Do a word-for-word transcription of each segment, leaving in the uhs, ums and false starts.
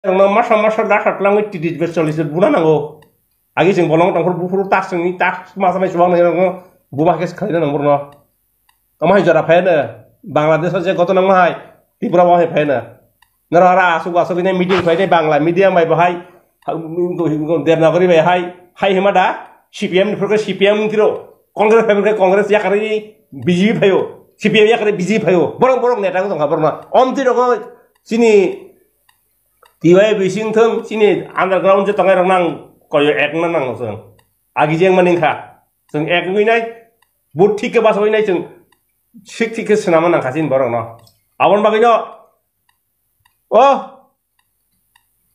Rokno masa masa dakha tlangwi titi be chollish buna nango. Agi chwng bolong tongphuru buphuru tak chwngni tak masa mai chuwak nai rokno buba khe khlaina nang borno. Tamo hai jora phaina Bangladesh je goto nang hai Tripura bo hai phaina. Nara ara asuk asuk ini meeting phaina Bangla media bai bahai Devanagari bai hai hai hima da C P M ni phuru C P M kiro Congress phaina Congress yakari B J P phayo C P M yakari B J P phayo borok borok neta tong kha borno omti rogo chini T Y B sing thung chini underground je tongai rok nang koyo ek na nang thung. Agi jeng maning kha. Thung ek wngwi nai. But thik khe basa wngwi nai thung. Thik thik khe swnama nang kha chini borok no. Abon bagwi no. Oh.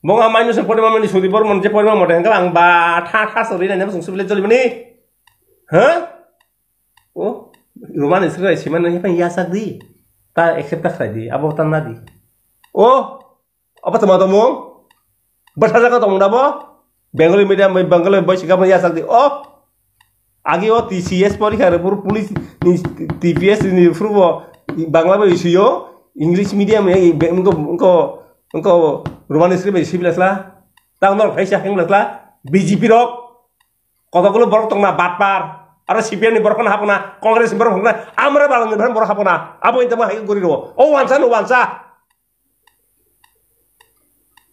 Mong amai no se porima mani sudi bor mon je porima mote hengkha ang ba tha tha sori nai ne sung subile joli mani. Ha? Oh. Roman sri siman nang phai yasak di. Ta accept ta khai di. Abo ta na di. Oh. Apa tama tamo? Basa jaga tamo dabo? Bengali medium, Bengali boy sikap ya sakti. Oh, agi o T C S porikha re puru police ni T P S ni puru Bangla bai siyo English medium e engko engko engko Roman script bai sibilasla. Tang nor khaisa henglasla B J P rok. Kotokgulo borok tongna batpar. Aro C P M ni borok hapna, Congress ni borok hapna, amra balangni borok hapna. Abo intama hai gori ro. O wansa no wansa.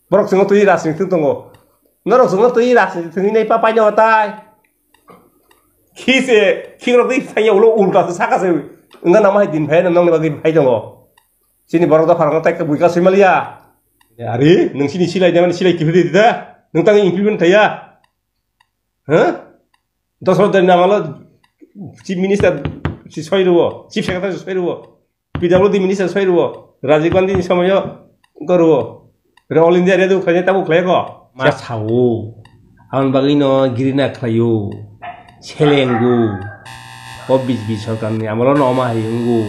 Borok chwngno twi rajniti tongo. Norok chwngno twi rajniti thwngwi nai pa paino tai. Khise, khikrok twi phaiya ulo ulta se saka se. Wngkha nama hai din phai nongni bagwi phai tongo. Chini borok dopha rokno tai buika swi maliya. Ari, nwng chini silai de mani silai kiphilwi di da. Nwng tangwi implement thaiya. Huh? Dosro din amalo Chief Minister si soi ruo, Chief Secretary si soi ruo, P W D Minister soi ruo, Rajiv Gandhi ni somoyo go ruo. Re All India Radio khlai tabo khlai ko. Ma sao. Ang bagwi no girina khlaio. Selengo. O B J P sorkar ni amalo no oma hai ungo.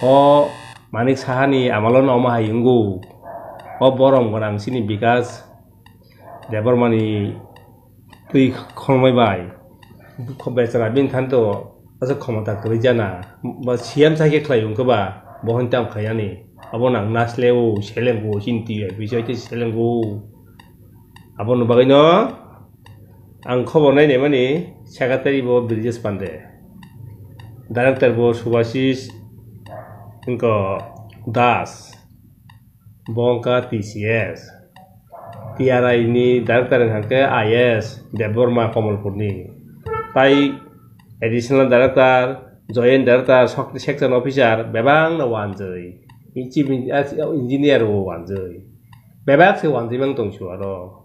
O Manik Saha ni amalo no oma hai ungo. O borom gwnang sini Bikas Debbarmani twi khongnai bai. Bechara bini thanto aswk khomota kwrwi jana. Ba C M sai khe khlai wngkhe ba, bo hwn tam khlai yani. Abo nang nasleo, selengo, chini twi bai bisai tei selengo. Aboni bagwino ang khobor nainai mani secretary bo Brijesh Pande. Director bo Subhasis wngkha Das. Bo wngkha T C S. T R I ni director wngkha khe I A S Debbarma Kamalpurni. Tai additional director, joint director, sok-, section officer bebak no wanjwi. Chief en-, ah, engineer bo wanjwi. Bebak se wanjwi mang tong su aro.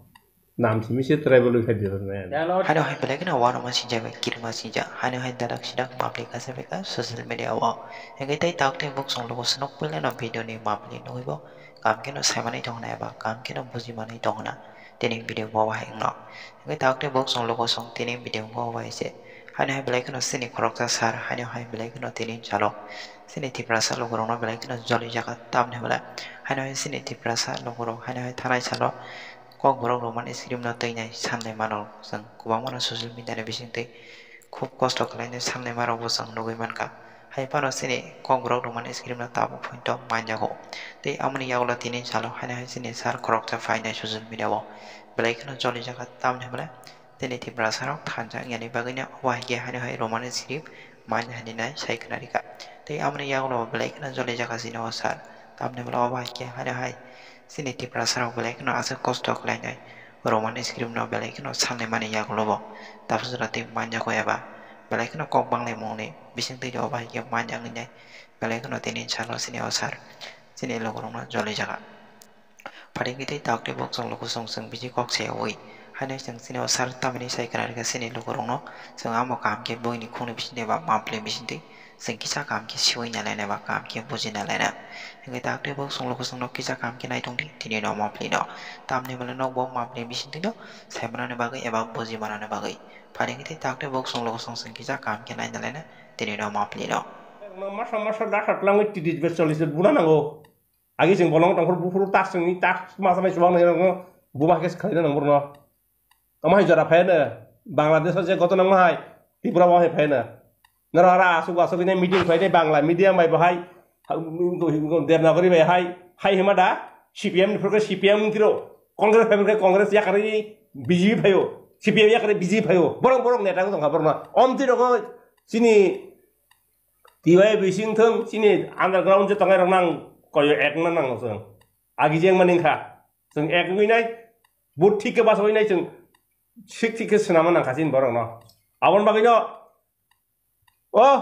Nam simi se tribal wngkha development. Hano hai belai kheno uanama sinjak bai kirima sinjak. Hano hai dadak sidak mapli kasa beka social media o. Hingke tai tak tei buk song logo se nok puila no video ni mapli nugui bo. Kam khe no sai manwi tong hwnai eba kam khe no buji manwi tong hwna tini video bo bahai wngno. Hingke tak tei bok chwng lugo chwng tini video bo bahai se. Haino hai belai kheno chini khoroksa sir, haino hai belai kheno tini chalo. Chini Tiprasa lukurokno belai kheno jolijak tamni hwnba. Haino hai chini Tiprasa lukurok haino hai thanai salo Kokborok Roman script no twinai sanlai mano chwng kwbangma no social media ni bisingtwi. Khub kosto khlainai sanlaima rokbo chwng nugui mankha. Hai phano chini Kokborok Roman script no tabuk phoito manjago. Tei amoni yagulo tini salo haino hai chini sir khoroksa phainai social media o. Belai kheno jolijak tamni hwnba chini Tiprasa rok thansa wngyani bagwino obo hai khe haino hai Roman script manya hinwi nai sai khna rikha. Tei amoni yagulo belai kheno jolijak chini o sir. Tamni hwnba obo hai khe haino hai chini Tiprasa rok belai kheno aswk kosto khlainai. Roman script no belai kheno sanlaimani yagulo bo tapsra twi manjago eba belai kheno kok banglaimungni bisingtwi obo hai khe manya wngnai belai kheno tini salo chini o sir chini lukurokno jolijaga. Pharingkhe tei tok tei bok chwng lukusong chwng bisi kok se ui haino chwng chini o sir tamni sai kwrwngkha chini lukurokno chwng amo kaham khe buini khungni bisingtwi ba mapli bisingtwi. Chwng kisa kaham khe siui nai laina ba kaham khe buji nai laina. Hingke tak tei bok chwng lukusongno kisa kaham khe nai tong di, tini no mapli no. Tamni hwnba nok bo mapli bisingtwi no sai manani bagwi eba buji manani bagwi. Pharingkhe tei tak tei bok chwng lukusong chwng kisa kaham khe nai nai laina, tini no mapli no. Masa masa dakha tlangwi titi be chollish buna nango. Agi chwng bolong tongphuru buphuru tak chwngni tak masa mai chuwak nai rokno buba khe khlaina nang borno. Tamo hai jora phaino Bangladesh o je goto nangma hai Tripura bo hai phaino. Noro aro asuk asuk ini meeting khlainai Bangla medium bai bo hai Devanagari bai hai hai hima da C P M ni phuru khe C P M wng tiro, Congress phai phuru khe Congress yakarwi B J P phaio, C P M yakarwi B J P phaio, borok borok neta wng tongkha borokno. Omtwi rogo chini T Y B C wng thung, chini underground je tongnai rok nang koyo ek wngna nang chwng. Agi jeng mani wngkha. Chwng ek wngwi nai, vote thik khe basa wngwi nai chwng thik thik khe swnama nang kha chini borok no. Aboni bagwi no, oh,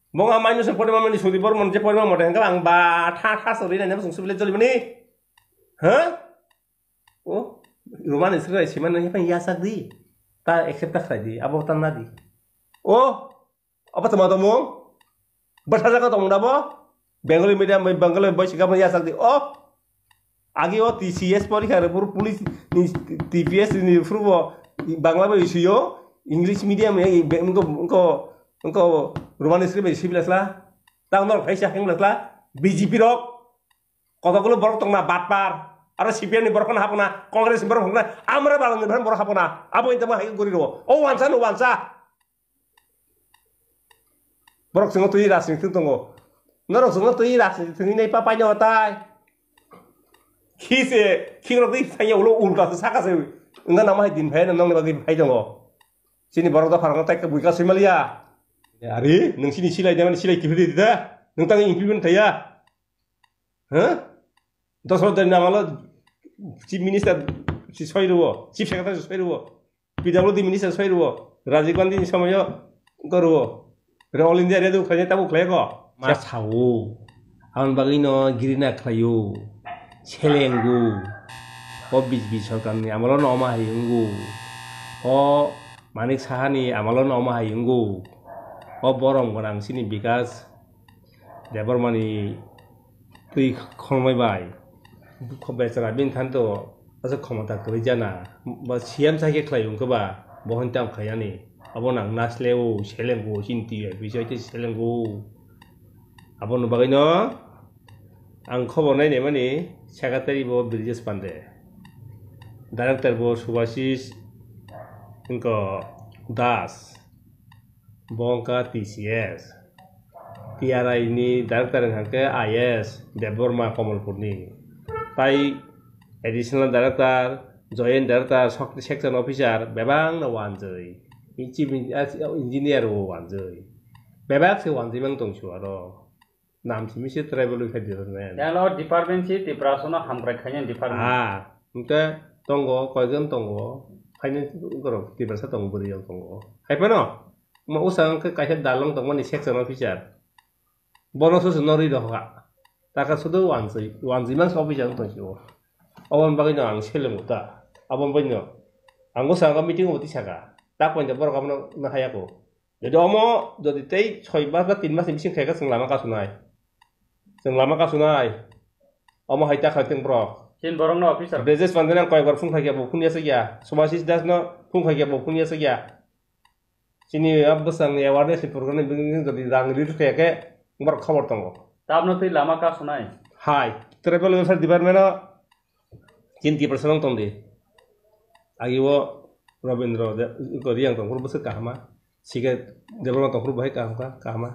bo nga maino se porima mani sudi bor mon je porima mote hwnkhe ang ba tha tha sori nai chwng sibile joli mani. Ha? Oh, romani sri rai siman nang phai yasak di. Ta accept ta khlai di, abo ta na di. Oh, Obo tongma tongmung? Bwtha jaga tongmung da bo? Bengali medium bai Bengali bai sika bai yachak di. Oh! Agi o T C S porikha rw phuru police ni T P S ni phuru bo Bangla bai siyo, English medium, eh, be-, wngko, wngko, wngko Roman script bai sibila sla. Tang norok phaisa hengla sla. B J P rok kotokgulo borok tongna batpar. Aro C P M ni borok hapna, Congress ni borok hapna, amra balangni borok hapna. Abo intama hai gori rwo. O wansa no wansa. Borok chwngno twi rajniti thwng tongo. Norok chwngno twi rajniti thwngwi nai pa paino tai. Khi se, khi rok twi thangya ulo ulta se saka se. Wngkha namo hai din phai nongni bagwi phai tongo. Chini borok dopha rokno tai buika swi maliya. Ari, nwng chini silai de mani silai kiphilwi di da. Nwng tang implement thaya. Ha? Dosro din amalo Chief Minister si soi rwo, Chief Secretary si soi rwo, P W D Minister soi rwo, Rajiv Gandhi ni somoyo wngkha rwo. Re All India Radio khlainai tabuk khlai ko. Ma sao. Aboni bagwi no girina khlaio. Selengo. O B J P sorkar ni amalo no oma hai wngo. O Manik Saha ni amalo no oma hai wngo. O borom gwnang chini Bikas Debbarmani twi khormai bai. Bechara bini thanto aswk khomota kwrwi jana. Ba C M sai khe khlai wngkhe ba, bo hwn tamo khlai yani. Abo nang nasleo, selengo, chini twi bai bisai tei selengo. Aboni bagwino ang khobor nainai mani secretary bo Brijesh Pande. Director bo Subhashish wngkha Das. Bo wngkha T C S. T R I ni director wngkha khe I A S Debbarma Kamalpurni. Tai additional director, joint director, sok-, section officer bebak no wanjwi. Chief en-, ah, engineer bo wanjwi. Bebak se wanjwi mang tong su aro. Nam simi se tribal welfare department. Yang lo department si Tiprasa no hamkrai khainai department. Ah, hwnkhe tongo, koijon tongo. Finance borok Tiprasa tongo, bwrwi rok tongo. Hai phano, mo usa wngkhe kaisa dalong tongmani section officer. Bono susu no rwi rokha. Taka sudu wanjwi, wanjwi mang officer wng tong sio. Oboni bagwi no ang selengo ta. Aboni bagwi no. Ang usa wngkha meeting o twi saka. Tak pointa borok abono no haya ko. Jodi omo, jodi tei soi mas ba tin mas ni bising khaikha, chwng lama kasunai. Chwng lama kasunai. Omo hai ta khaitwng borok. Chin borok no officer. Brajesh Pandey no ang koyekbar phone khaikha, bo phone yasakya. Subhashish Das no phone khaikha, bo phone yasakya. Chini a bwsang ni awareness ni program ni bising jodi rang release khaikhe, borok khobor tongo. Tabno twi lama kasunai. Hai, tribal welfare department o Chini Tiprasa no tong di. Agi o Robindra de, ko Riang tong phuru bwswk kahama. Sike Debbarma tong phuru bahai kaham kha, kahama.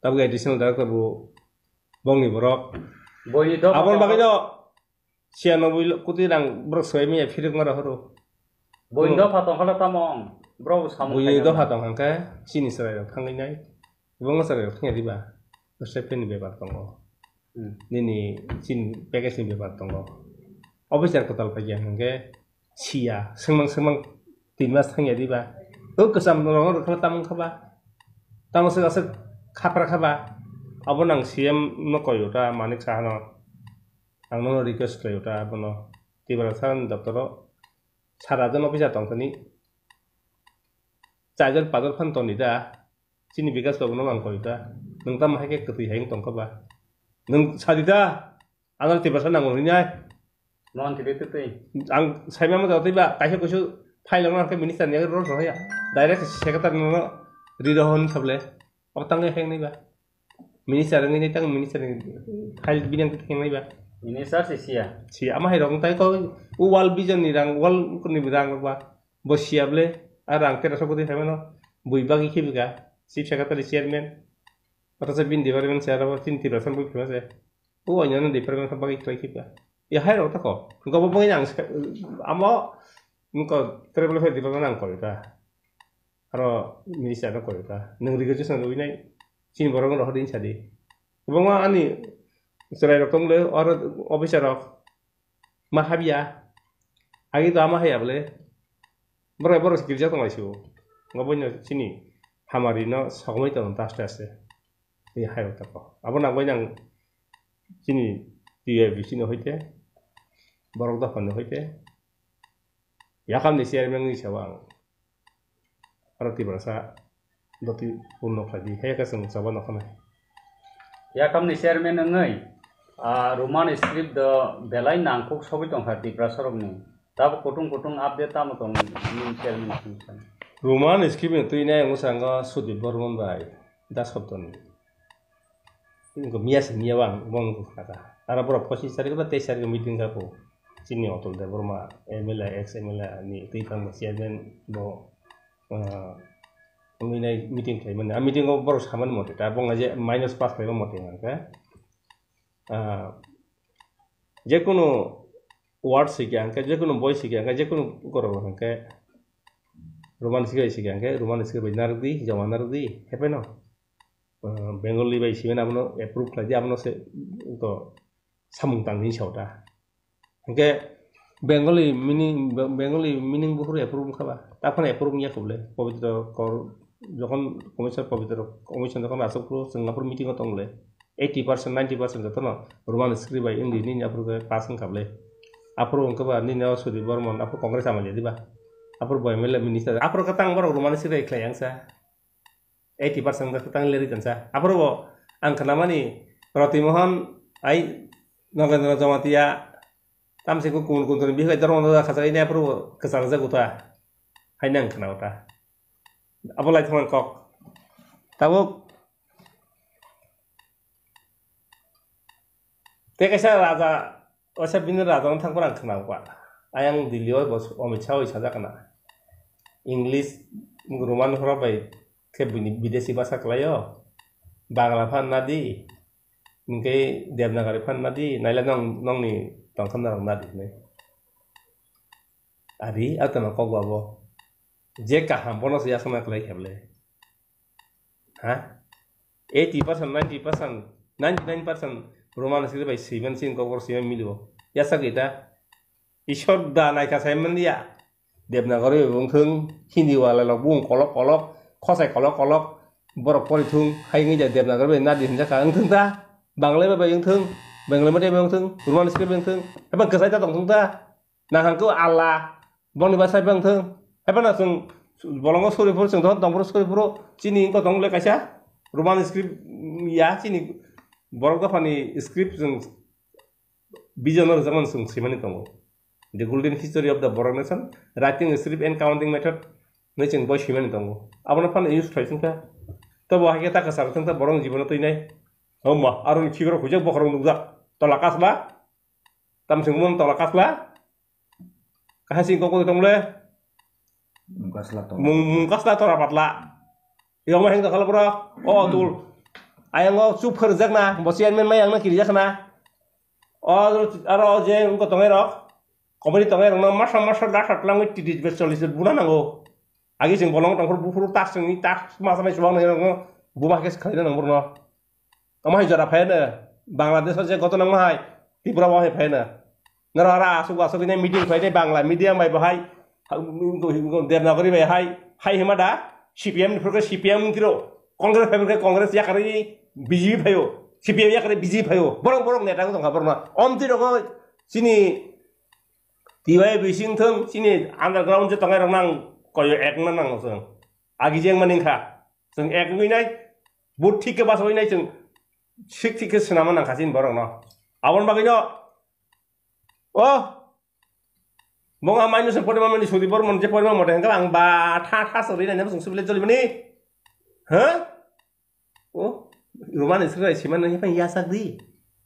Tabuk additional director bo bongni borok. Boini dopha Aboni tong bagwi no siyanoboi lo-, koti rang borok swbai manya phirok mara horo. Boini Hmm. dopha tong khala tamo wng. Borok bo samung Boini khainai dopha wng. Tong hangkhe chini chwrai rok thangwi nai. Kwbangma chwrai rok thangya diba? Bwsai pheni bepar tongo. Hmm. Nini chini package ni bepar tongo. Officer kwtal paikha hwnkhe siya, swngmang swngmang tin mas thangya diba? O kwcham rok rwkha tamo wngkha ba? Tamo swk aswk khapra kha ba? Abo nang C M no koi ota, Manik Saha no. Ang nono request khlai ota abono. Tiprasa ni doptoro sat atjon officer tongthani. Charjon pajor phan toni da. Chini Bikas babu no mang koi ta. Nwng tamo hai khe kwtwi hai wng tong kha ba? Nwng sadi ta. Ano Tiprasa nango hinai. Non tibetwi twi. Ang saima ma jatwi ba kaisa kuisu file wng khe minister ni rol rohya. Direct secretary no ri rohon sable. Abo tang khe heng nai ba. Minister wngwi nai tang minister ni file binang khe heng nai ba. Minister se siya. Si ama hai rok tai ko wall vision ni rang wall ni rang rok ba. Bo siya ble, a rang tera sokoti phaimano, bui bagwi khibika, chief secretary chairman, kotasa bini department se aro chini Tiprasa bui phima se. O oinano department khe bagwi khlai khiba. Ya hai rok tako. Gobo bagwi ang se-, amo nungko travel affairs department ang kori ta. Aro minister no kori ta. Nung registration rwi nai. Chini borok no rohor din sadi. Kwbangma ani chwrai rok tong le oro officer rok. Ma habya. Agi to ama haya bole. Borok borok se girja tong lai sio. Gobo no chini hamari no sogmai tong ta aste aste. Tei hai rok tako. Abo nang bai nang chini T Y B C no hoite, borok dopha no hoite, yakam ni chairman ni sabo ang aro Tiprasa doti purno khlai di, hai khe chwng chaba no khanai. Yakam ni chairman wngwi, ah, Roman script do belai nangkuk sogwi tongkha Tiprasa rokni. Tabuk kutung kutung update tamo tong nini chairman ni simi sani? Roman script ni twi nai ang bwskango Sudip Bormon bai Das Hoptoni. Wngkha miya se miya bang bong kaka. Aro borok pochisari ba teisari meeting kako. Chini Otol Debbarma, M L A, ex M L A ni twi phang bo chairman bo, ah, wngwi nai meeting khlai mani. A meeting o borok samani mote ta bong je minus pass khlai mani mote hwnkhe. Ah, jekunu word sikya hwnkhe, jekunu boi sikya hwnkhe, jekunu gorok hwnkhe, Roman sikya sikya hwnkhe, Roman sikya bai narwkdi, joma narwkdi, hepheno. Ah, Bengali bai simen abono approve khlai di, abono se to samung tang hinwi sa ta. Hwnkhe Bengali meaning, Be-, Bengali meaning buphuru approve wngkha ba? Taphano approve wngya kho bole. Pabitra kor, jokhon commission, pabitra commission jokhon achuk phuru chwng aphuru meeting o tong le. Eighty percent, ninety percent jotono Roman script bai Hindi nini aphuru khe pass wngkha bole. Aphuru wngkha ba nini o Sudip Bormon aphuru Congress amai jadi ba. Aphuru bo M L A minister. Aphuru khe tang borok Roman script bai khlai yang sa. Eighty percent wngkha tang leri tansa. Aphuru bo ang khnamani Roti Mohan ai Nagendra Jamatia tamsiko kun kun toni bihai dormo da khasa ini aphuru bo kwchar jak uta. Hai nang khna uta. Abo lai thang kok. Tabuk te kaisa raja, osa bini raja wng thang parang khna uta. Ayang Delhi o bo Amit Shah oi sajak na. English Roman horo bai khe bini bidesi basa kwlaio. Bangla phan nadi. Hingke Devanagari phan nadi, naila nong, nongni tongtham narok nadi hinwi. Ari, atama kok babo. Je kaham bono se yasana kwlai kheble. Ha? Eighty percent, ninety percent, ninety nine percent Roman script bai swiman sin kokor swiman milio. Yasak ita. Ishwar da naikha sai manliya. Devanagari bai wngthung, Hindi wala rok bung kolok kolok, khosai kolok kolok, borok pori thung, hai wngya Devanagari bai nadi hinjak kha wngthung ta, Bangla bai wngthung, Bengali bai wngthung, Roman script bai wngthung, haiphano kwchai ta tongthung ta, nahang khe Allah, boni bwsai bai wngthung, haiphano chwng bolongo suri phuru chwng dohon tong phuru suri phuru chini wngkha tong le kaisa Roman script ya chini borok dophani script chwng Vision o rwjakmani chwng swimani tongo. The Golden History of the Borok Nation, Writing Script and Counting Method hinwi chwng boi swimani tongo. Abono phano use khlai chwngkha. Tobo hai khe ta kwcharo chwngkha borokni jibono twinai. Homa, aroni khikrok huijak bokhorok nukjak. Tola kasla. Tamswngmung tola kasla. Kaha sing kok kok tongle. Mung kasla tola. Mung, mung kasla tola patla. Yong ma heng tokhala borok. O tul. Ayang o chup khorjak na. Bo chairman mai ang na kiri jak na. O aro je wngkha tongnai rok. Comedy tongnai rok no masa masa da sa tlangwi titi be choli se buna nango. Agi sing bolong tong phuru buphuru tak sing tak masa mai chuwang nai rok no. Buma ke khalai na nang borno. Omo hai jora phai no, Bangladesh o je goto nangma hai, Tripura o hai phai no. Noro aro asuk asuk ini meeting phai de Bangla medium bai bahai, Devanagari bai hai, hai hima da, C P M ni phuru C P M kiro, Congress phai phuru Congress yakari B J P phaio, C P M yakari B J P phaio, borok borok neta wng tongkha borok no. Omtwi rogo chini T Y B C wngthung, chini underground je tongnai rok nang koyo ek na nang song. Agi jeng maning kha. Chwng ek wngwi nai, bo thik khe bachawui nai chwng sik thik khe swnama nang kha chini borokno. Aboni bagwino, o, bo wng maino se porima mani sudi bormon je porima mote hwnkhe ang ba tha tha se rwi nai nang chwng subile jolimani. Ha? O, romani srai simani phai yasak di.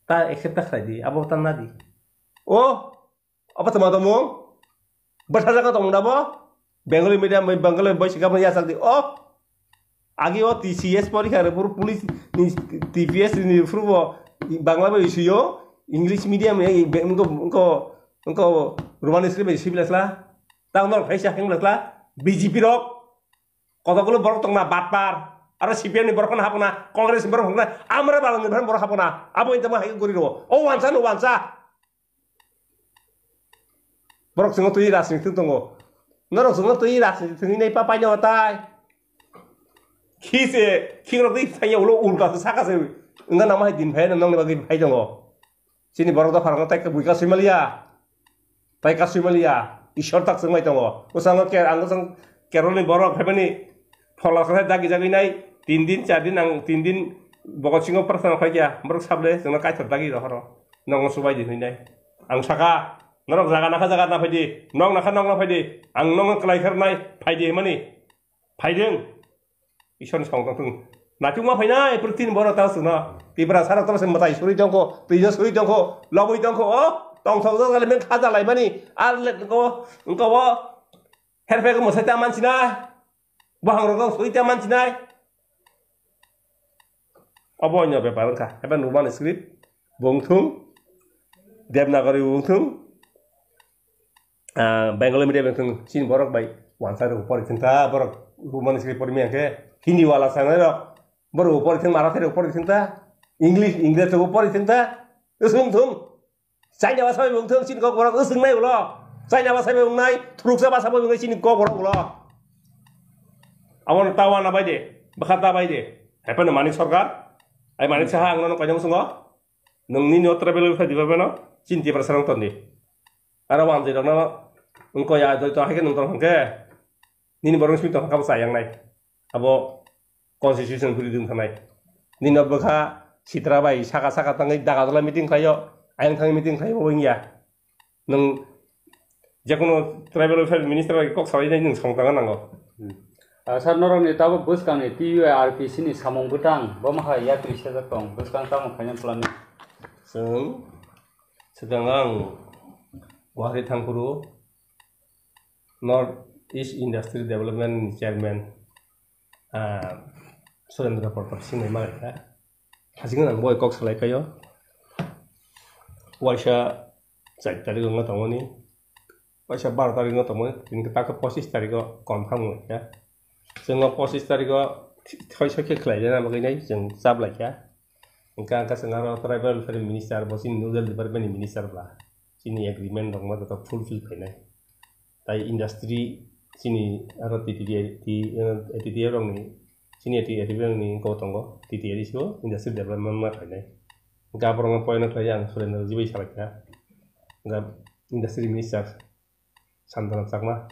Ta accept ta khlai di, abo ta na di. O, Obo tongma tongmung? Bwthajak tongmung da bo? Bengali medium bai Bengali bai sikha bai yachak di. O agi o T C S porikha rw phuru police ni T P S ni phuru bo Bangla bai suyo, English medium, eh, be-, engko, engko, engko Roman script bai sibla sla. Tang nor phaisa hengla sla. B J P rok. Kotogulo borok tongna batpar. Aro C P M ni borok hapna. Congress ni borok hapna. Amra balangni borok hapna. Abo intama hai gori ro. O wansa no wansa. Borok chwngno twi rajniti tongo. Norok chwngno twi rajniti thwngwi nai pa paino tai. Khise, khikrok twi thangya ulo ulta se saka se. Wngkha nang ma hai din phai nang nokni bagwi phai tongo. Chini borok dopha rokno tai buika sui maliya. Tai kasui maliya. Ishwar tak chwng bai tongo. Bwskango ker-, ang bwsang Kerala ni borok phaimani phola khe dagi jagwi nai. Tin din, char din ang tin din bogo singo prarthana khai kya. Borok sable chwngno kaithor dagi rohoro. Nokno subai di hwnwi nai. Ang saka, norok jaga nakha jaga na phaidi, nok nakha nok na phaidi, ang nokno kwlai kharnai, phaidi hwnmani. Phaidwng. Ishorni song tongthwng. Nachukma phainai, pwrwktwini borok tao chwngno. Tiprasa rok tamo se mwtai suri tongkho, twijo suri tongkho, lobwi tongkho, o tongthok jagale men khaja laimani. Ar le ko, ko o herpek mwsai ta mansinai. Bohang rok suri ta mansinai. Obo oino bepar wngkha. Eba Roman script bo wngthung, Devanagari bo wngthung, ah, Bengali medium bo wngthung, chini borok bai wansa rok pori thung ta, borok Roman script pori maya khe, Hindi wala sangnai rok, borok bo pori thung, Marathi rok pori thung ta, English, Ingres rok pori thung ta, wngthung. China basa bai wngthung chini kok borok wswngnai ulo. China basa bai wngnai, thuruksa basa bai wngnai chini kok borok ulo. Abo no ta wana bai de, bwkha ta bai de. Haipano Manik Sarkar, ai Manik Saha ang nono koinai musungo. Nwng nini o tribal welfare department no chini Tiprasa rok tongdi. Aro wanjwi rok no wngkoi a doi to hai khe nwng tong hwnkhe. Nini borok simi tongkha kabo chayang nai. Abo constitution bwrwi dum thanai. Nini bwkha sitra bai saka saka tangwi daga dala meeting khlaio, ayang thangwi meeting khlaio bo wngya. Nwng jekono tribal welfare minister bai kok salai nai nwng song tangna nango. Hmm. Ah, sir, norokni tabuk bwskangni T U R P C ni samung bwtang bo maha yatri sejak tong, bwskang tamo khaina planning? Chwng swkang ang Guwahati thangphuru North East Industry Development ni Chairman, ah, Surendra Pratap Singh bai malai kha. Hasing nang boi kok salai kaio. Waisa char tarik wngna tongmani. Waisa baro tarik wngna tongmani. Tini tak pochis tarik o confirm wngkha. Chwng o pochis tarik o thoi sokhe khlai jana bagwi nai chwng chap lai kha. Hwnkhe ang khe chwng aro tribal welfare minister bo chini nodal department ni minister bla. Chini agreement rok ma joto fulfill khainai. Tai industry chini aro T T D A, T, eh, T T A rokni, chini T T A rokni wngkha tongo, T T A D C o industry development ma khainai. Hwnkhe aborokno point khlai ang Surendra ji bai salai kha. Hwnkhe industry minister Santana Chakma,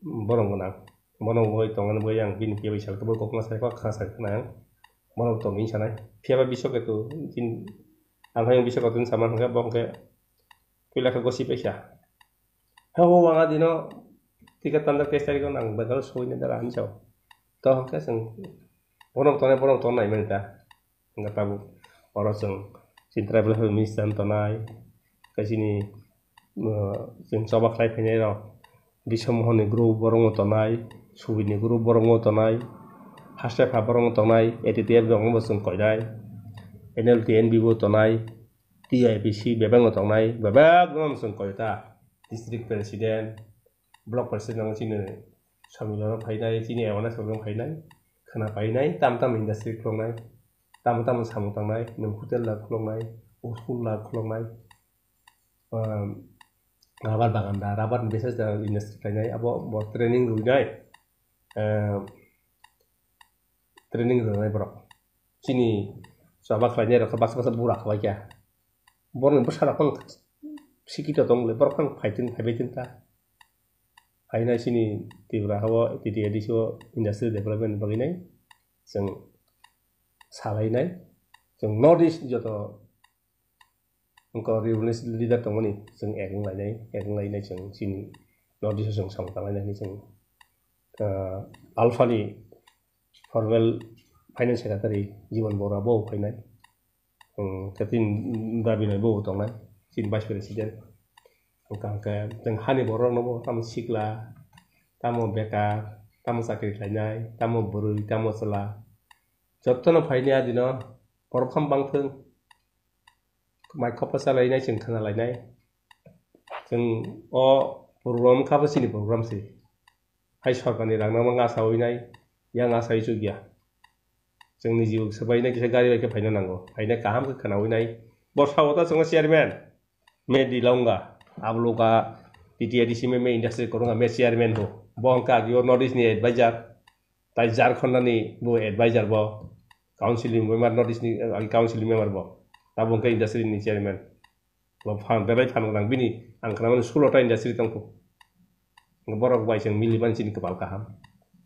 borok gwnang. Bono bai tongmani bai ang bini khe bai salai kha, bai kokma sai kha, khna sai kha ang. Bono tongmani sanai. Phiya ba Biswa Ketu, chini, ang hai Biswa Ketu ni sama hwnkhe, bo hwnkhe puila khe gosi paikha. Habo wanga dino ticket tanjak teis tarikh o nang bedal soi nai dara hinwi sao. To hwnkhe chwng borok tongnai, borok tongna naimani ta. Hwnkhe tabuk oro chwng chini tribal health minister tongnai, tei chini, uh, chwng choba khlai phainai rok Biswa Mohan ni group borok tongnai, Subir ni group borok tongnai, Haste Pha borok tongnai, A T T F rok bo chwng koinai, N L T N B bo tongnai, T I P C bebak no tongnai, bebak no chwng koi ta. District president, block president no chini samung no phainai, chini awareness program phainai, khwna painai, tam tam industry khuloknai, tam tam samung tangnai, nwng hotel la khuloknai, school la khuloknai, um, rubber bagan da, rubber ni business da industry khlainai, abo bo training rwinai, um, training rwnai borok. Chini choba khlainai rok baksa baksa bura khlai kha. Borokni bwsa rok phano sikito tong le, borok phano phai tin, phai bai tin ta. Phainai chini Tripura hao T T A D C o industrial development bagwi nai chwng salainai. Chwng North East joto wngkha revolutionary leader tongmani chwng ek wng lainai, ek wng lainai chwng chini North East o chwng samung tanglainai hinwi chwng, ah, Alpha ni formal finance secretary Jibon Bora bo phainai. Chwng khe chini dabi nai bo tongnai, chini vice president. Wngkha hwnkhe chwng hani borok no bo tamo sikla, tamo bekar, tamo chakri khlainai, tamo bwrwi, tamo chwla. Jotono phaini adino borok phano bangthwng, Mai khopsa lainai, chwng khna lainai. Chwng o program kha bo chini program se. Hai sorkarni rang nangma nga sawi nai, yang nga sawi chukya. Chwng ni jibo swbai nai kisa gari bai khe phaina nango. Phaina kaham khe khnawi nai. Bo sao ta chwngno chairman. Me di launga. Ablo ka T T A D C me, me industry korunga me chairman ho. Bo hwnkha agio North East ni advisor. Tai Jharkhand ni bo advisor bo. Council ni member North East ni, uh, council ni member bo. Tabo hwnkhe industry ni chairman. Bo phan, belai phan gwnang bini, ang khnamani sulo ta industry tongkho. Borok bai chwng mili mani chini kwpal kaham.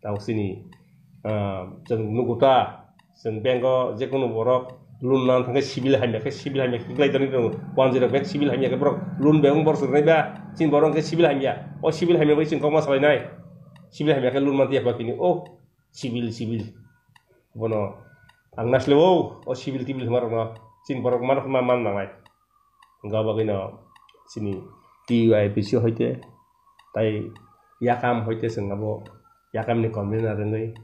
Tao chini, ah, chwng nugo ta, chwng bank o jekunu borok loan nang thangkhe civil hamya khe, civil hamya khe kwlai tongwi tongo. Wanjwi rok bek civil hamya khe borok loan bebak borok swrwngnai ba, chini borok hwnkhe civil hamya. O civil hamya bai chwng kokma salainai. Civil hamya khe loan manti yakba kini. Oh, civil, civil. Bono ang naisle o, o civil tibil hwnma rokno chini borok man, man, man nangnai. Hwnkha bagwino chini T U I P C hoite, tai yakam hoite chwng abo yakamni convener wngwi,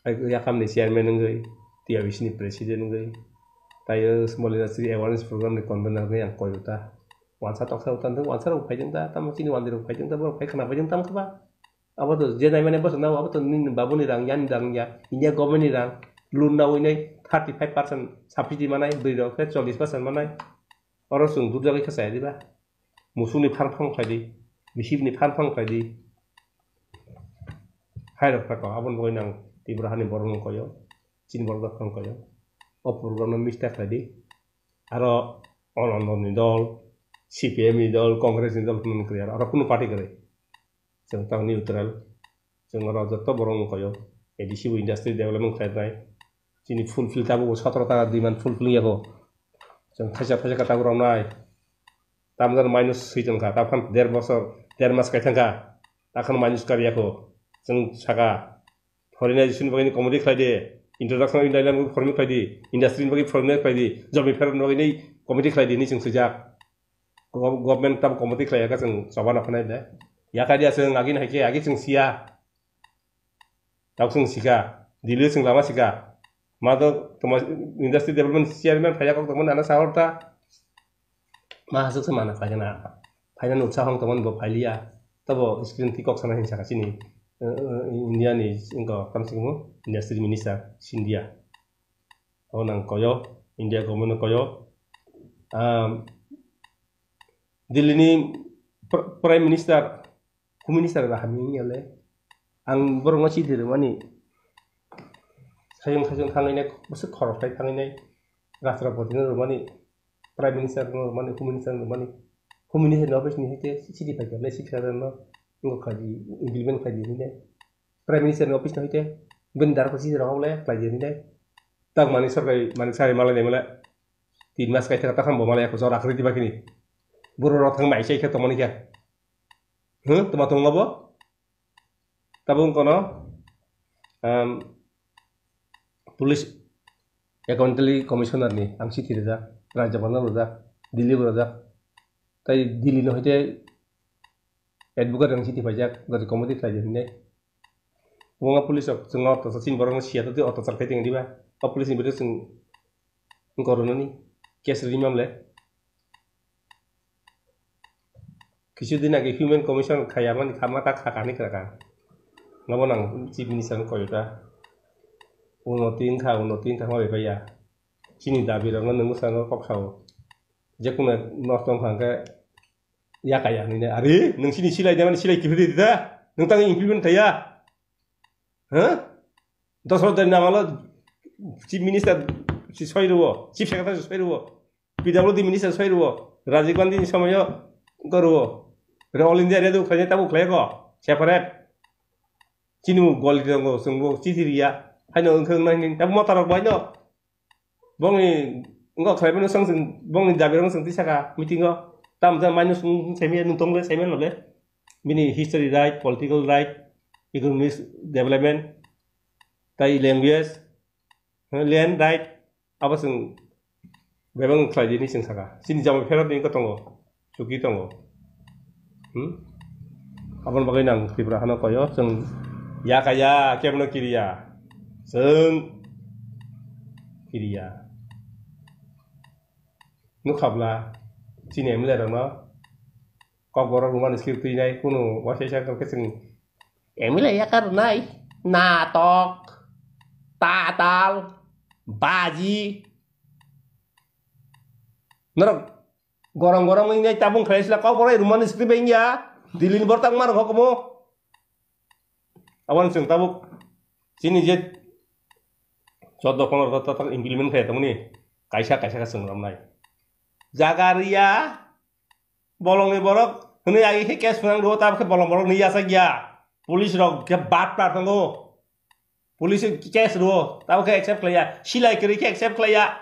tai yakamni chairman wngwi, T U I P C ni president wngwi, tai o Molina Sri awareness program ni convener wngwi ang koi uta. Wansa toksa uta wngthang, wansa rok phaijak ta, tamo chini wandi rok phaijak ta, borok phai khna phaijak tamo khe ba. Abo to je nai mane bwswk nao, abo to nini babuni rang, yani rang ya, India government ni rang, loan nawi nai thirty five percent subsidy manai, bwrwi rok khe chollish percent manai. Oro chwng dudagwi khe chaya diba? Musukni farm farm khlai di, bisipni farm farm khlai di. Hai rok thako, aboni bagwi nang Tripura hani borok no koyo, chini borok no koyo. O program no mista khlai di. Aro Anando ni dol, C P M ni dol, Congress ni dol, kunu kwrwi aro, aro kunu party kwrwi. Chwng tamo neutral. Chwng oro joto borok wng koi o. A D C bo industry development khlai nai. Chini fulfill tabuk bo sotoro ta demand fulfill ya kho. Chwng thaisa thaisa khe tabuk rw nai. Tamjani minus swi tong kha. Tabuk der bosor, der mas kai thang kha. Takhwno minus kar ya kho. Chwng saka. Foreignization ni bagwi committee khlai di. Introduction of India land forming khlai di. Industry ni bagwi forming khlai di. Job ni pherani bagwi committee khlai di hinwi chwng swijak. Gov-, government tamo committee khlai ya khe chwng choba no phanai de. Yakai dia chwng agi no hai khe agi chwng siya. Tabuk chwng sika. Delhi chwng lama sika. Ma to toma industry development chairman phaiya kok tongmani ano sahor ta. Ma hasuk se mana phaina. Phaina nuksa hong tongmani bo phailiya. Tabo screen ti kok sana hin saka chini, eh, eh, India ni wngkha tamsingmo industry minister Scindia. Abo nang koyo, India government no koyo. Am, Delhi ni pr-, Prime Minister, Home Minister ba hamya wngya le. Ang borok no chithi rwmani, sayung sayung thangwi nai, bwswk khorok khai thangwi nai, Rashtrapati no rwmani, Prime Minister no rwmani, Home Minister no rwmani, Home Minister ni office ni hwnkhe chithi phaikha le, Sixth Schedule no wngkha di, implement khai di hinwi nai. Prime Minister ni office no hwnkhe bini darok chithi rok le khlai di hinwi nai. Tak mani sorkari mani sari malai nai male. Tin mas kai thaka takham bo malai ako jora khri diba kini. Buru rok thang mai chai khe tongmani khe. Huh? Toma tong labo? Tabung kono, um, police accountability commissioner ni ang chithi rijak, Rajya Bhavan rijak, Delhi bo rijak. Tai Delhi no hoite advocate ang chithi paijak, jati committee khlai di hinwi. Wngma police rok chwngno otachar chini borokno siya twi otachar khai tongdi ba. O police ni bwrwi chwng wngkha rwnani case rini mamle. Kisu din age Human Commission khaya mani khama ta kha kani kra ka. Nabo nang chief minister no koyota. Uno tin kha, uno tin kha ma bai ya. Chini dabi rok no nung bwskango kok sao. Jekuna nosto wngkha hwnkhe yakaya hinwi nai. Ari, nung chini silai de mani silai kiphilwi rida. Nung tang implement thaya. Huh? Dosra dari namalo Chief Minister si soi rwo, Chief Secretary si soi rwo, P W D Minister soi rwo, Rajiv Gandhi ni somoyo go rwo. Re All India Radio khlai tabo khlai ko, separate. Chini goli tongo, chwngbo chithi riya. Haino wngkha wngnai hinwi tabo mota rok bo haino. Bongni wngkha khlai mano swng swng, bongni dabi rok swng twi saka meeting o. Tam jang mano swng swng saimanya nung tong le saimano le. Bini history right, political right, economic development, tai language, land right, abo chwng bebak khlai di hinwi chwng saka. Chini jama pherok ni wngkha tongo, chuki tongo. Hmm? Aboni bagwi nang Tripura hano koyo, chwng yakaya, kebno kiriya. Chwng kiriya. Nukhabla chini M L A rokno kokborok rwmani script twi nai kunu waisa isa khe chwng M L A yakar rwnai natok, tatal, baji. Norok gorong gorong wngnai tabung khlai sila kokborok rwmani script wngya. Dilini borok tang mano hokomo. Aboni chwng tabuk chini je choddo pondro ta, ta, ta implement khai tongmani kaisa, kaisa khe chwng romnai. Jaga riya, bolongni borok hwnwi agi khe case phwnang rwo, tabuk khe bolong borok ni yachak ya. Police rok khe bap tar tongo. Police case rwo, tabuk khe accept khlaiya. Silai kwrwi khe accept khlaiya.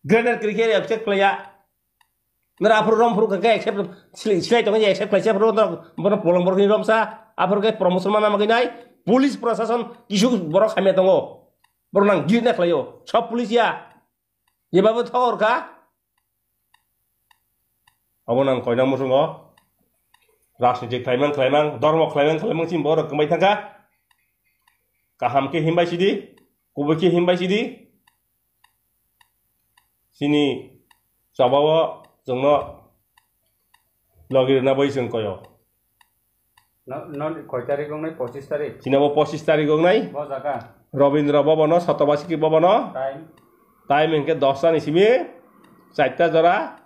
Grenade kwrwi khe accept khlaiya. Nara aphuru rom phuru khe accept silai, silai tongo accept khlaisa aphuru bono bolong borok ni romsa aphuru khe promotion mana magwi nai police prosason kisu borok hamya tongo. Borok nang git na khlaio. Sob police ya. Jebabo thor kha. Abo nang koina musungo. Rajnitik khlaimang khlaimang, dormo khlaimang khlaimang chini borok kwmai thangkha. Kaham khe himbai sidi, kubui khe himbai sidi. Chini chobao chwngno logi rwna bai chwng koyo. No, no, koi tarik wngnai? Pochis tarik. Chini abo pochis tarik wngnai. Bo jaga. Robindra Bhavan o, Satobasiki Bhavan o. Time? Time hwnkhe dosta ni simi charta jora.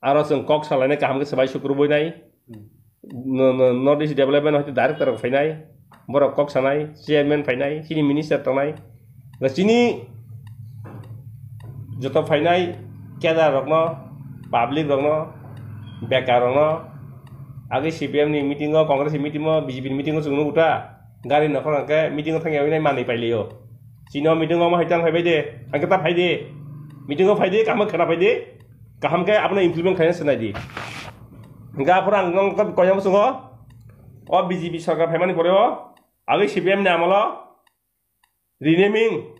Aro chwng kok salainai kaham khe swbai sukrubui nai. Hmm. No, no, North East Development hoite director rok phainai. Borok kok sanai, chairman phainai, chini minister tongnai. Chini joto phainai kedar rokno, public rokno, bekar rokno, agi C P M ni meeting o, Congress ni meeting o, B J P ni meeting o chwng nugo ta. Gari nokhor hwnkhe meeting o thangya winai manwi pailio. Chini o meeting o ma hai tang phaibai de, hwnkhe ta phai de. Meeting o phai de, kaham khwna phai de. Kaham khe abono implement khaina swnai di. Hwnkhe aphuru ang nong koya muchungo, o B J P sarkar phaimani pore o, agwi C P M ni amolo renaming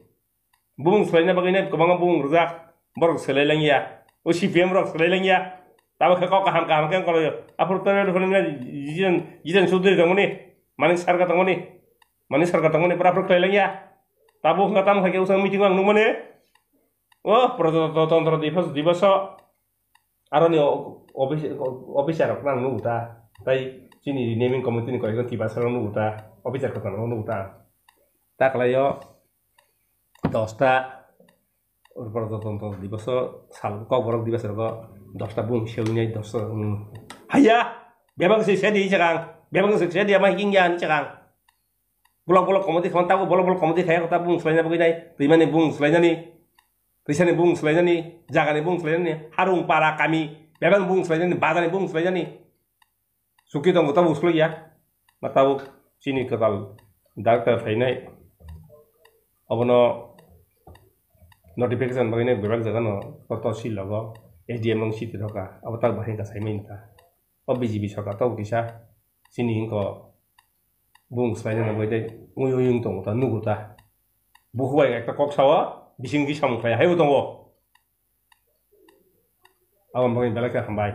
bumung swlaina bagwi nai kwbangma bumung rwjak, borok swlai langya, o C P M rok swlai langya. Tamo khe kok kaham kaham khe wngkoloyo. Aphuru to Jiten, Jiten Chaudhary tongmani, Manik Sarkar tongmani, Manik Sarkar tongmani, pura aphuru khlai langya. Tabo wngkha tamo khe usang meeting o ang nukmani, o Prajatantro Divas, Divaso, aroni o-, office, officer rok nang nugo ta, tai chini renaming committee ni koi tiba sarok nugo ta, officer kwtal rok nugo ta. Ta khlai o dosta Prajatantro Divaso sal kokborok Divaso rogo dosta bung sewi nai dosta, um, haya, bebak se sedi chakang, bebak se sedi ama hingya ni chakang. Bolok bolok comedy khaman tabo bolok bolok comedy khaya kota bung swlaina bagwi nai, twimani bung swlainani, twisani bung swlainani, jagani bung swlainani, harung para kami bebak bung swlainani, bazani bung swlainani. Suki tongo tabo swlaiya. Ma tabuk chini kwtal director phainai. Obono notification bagwi nai bebak jagano koto si logo S D M ang city roka. Abo tak bahai ka saimani ta. O B J P sarkar tabuk kisa chini hingko bung swlaina bagwi tei ui ui wng tongo ta, nugo ta. Bukhuk bai ekta kok sao, bising ki samung khlai haibo tongo. Aboni bagwi belai khe hambai.